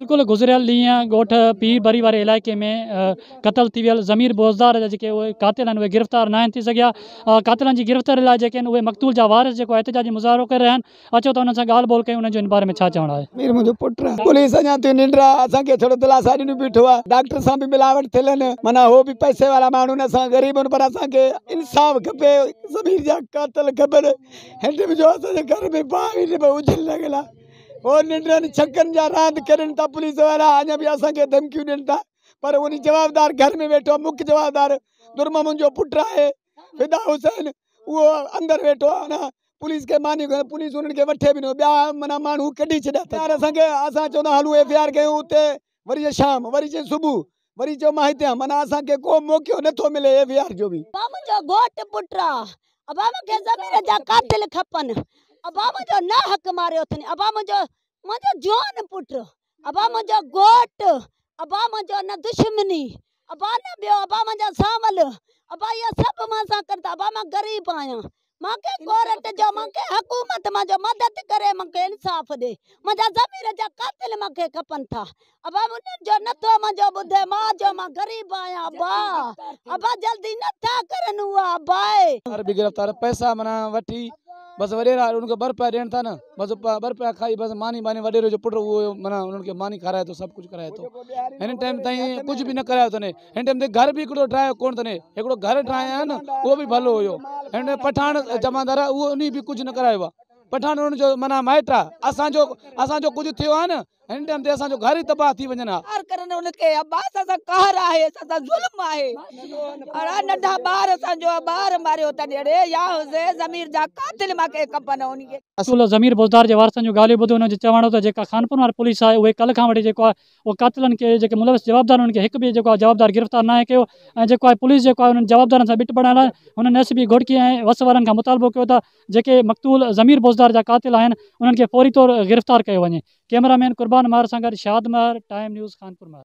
بلڪل گذريل ڏينهن ڳوٺ پير بري واري علائقي ۾ قتل ٿي ويل ضمير بوزدار جا جيڪي اهي قاتل آهن اهي گرفتار ناهن ٿي سگهيا قاتلن جي گرفتاري لاء جيڪي آهن اهي مقتول جا وارث جيڪو احتجاجي مظاهرو ڪري رهيا آهن اچو ته انهن سان ڳالهه ٻولهه ڪيون انهن جو ان باري ۾ ڇا چوڻ آهي. مير منهنجو پٽ آ پوليس اڃا تائين ننڊ آ اسان کي ٿورو دلاسا ڏنو بيٺو آ ڊاڪٽر سان به ملاوٽ ٿيل آهن معنيٰ هو به پئسي وارا ماڻهو آهن اسان غريب آهيون پر اسان کي انصاف کپي ضمير جا قاتل کپن هن ٽيم جو اسان جي گهر ۾ باهه به اجهل لڳل آ هو ننڊن ڇڪن جا راند ڪرين ٿا پوليس وارا اڃا به اسان کي ڌمڪيون ڏين ٿا پر ان جوابدار گهر ۾ ويٺو آهي مک جوابدار در محمد جو پٽ آهي فدا حسين اهو اندر ويٺو آهي اڃا پوليس کي ماني پوليس انهن کي وٺي به نه ٻيا معنيٰ ماڻهو ڪڍي ڇڏيا اٿس يار اسان کي اسان چوندا هلون ايف I R ڪيون اتي وري چي شام وري چي صبح وري چيو مان هتي آهيان معنيٰ اسان کي ڪو موقعو نٿو ملي ايف I R جو به. ابا منهنجو گهوٽ پٽ آ ابا مونکي ضمير جا قاتل کپن ابا منهنجو ناحق ماريو اٿن ابا منهنجو منهنجو جوان پٽ ابا منهنجو گهوٽ ابا منهنجو نه دشمني ابا نه ٻيو ابا منهنجا سانول ابا اهي سڀ مان سان ڪن ٿا ابا مان غريب آهيان مانکي ڪورٽ جو مانکي حڪومت منهنجو مدد ڪري مونکي انصاف ڏي منهنجا ضمير جا قاتل مونکي کپن ٿا ابا انهن جو نٿو منهنجو ٻڌي مان جو مان غريب آهيان ابا ابا جلدي نٿا ڪرن اها ابا. به گرفتار پئسا معنيٰ وٺي بس وڏيرا ان کي ٻه رپيا ڏين ٿا نه بس ٻه رپيا کائي بس ماني باني وڏيري جو پٽ اهو معنيٰ انهن کي ماني کارائي ٿو سڀ ڪجهه ڪرائي ٿو هن ٽائيم تائين ڪجهه به نه ڪرايو اٿن هن ٽائيم تي گهر به هڪڙو ٺاهيو ڪونه اٿن هڪڙو گهر ٺاهيا آهن اهو به ڀلو هيو هن پٺاڻ جمعدار اهو انهي به ڪجهه نه ڪرايو آهي پٺاڻ انهن جو معنيٰ مائٽ آهي اسان جو اسان جو ڪجهه ٿيو آهي نه هن ٽائيم تي اسان جو گهر ئي تباهه ٿي وڃن ها. قهر ڪرن ان کي ابا اسان سان قهر آهي اسان سان ظلم آهي اڙا ننڍا ٻار اسان جو ٻار ماريو اٿن اڙي يا حسين ضمير جا قاتل مان کي کپن ان کي. رسول ضمير بوزدار جي وارثن جون ڳالهيون ٻڌو انهن جو چوڻ هو ته جيڪا خانپور واري پوليس آهي اهي ڪلهه کان وٺي جيڪو آهي اهو قاتلن کي جيڪي ملوث جوابدار انهن کي هڪ به جيڪو آهي جوابدار گرفتار ناهي ڪيو ۽ جيڪو آهي پوليس جيڪو آهي انهن جوابدارن سان ٻٽ بڻايل آهي هنن ايس پي گهوٽڪي ۽ وس وارن کان مطالبو ڪيو ته جيڪي مقتول ضمير بوزدار جا قاتل آهن انهن کي فوري طور گرفتار ڪيو وڃي ڪئميرا مين قربان مهر سان گڏ شاد مهر، ٽائيم نيوز، خانپور مهر.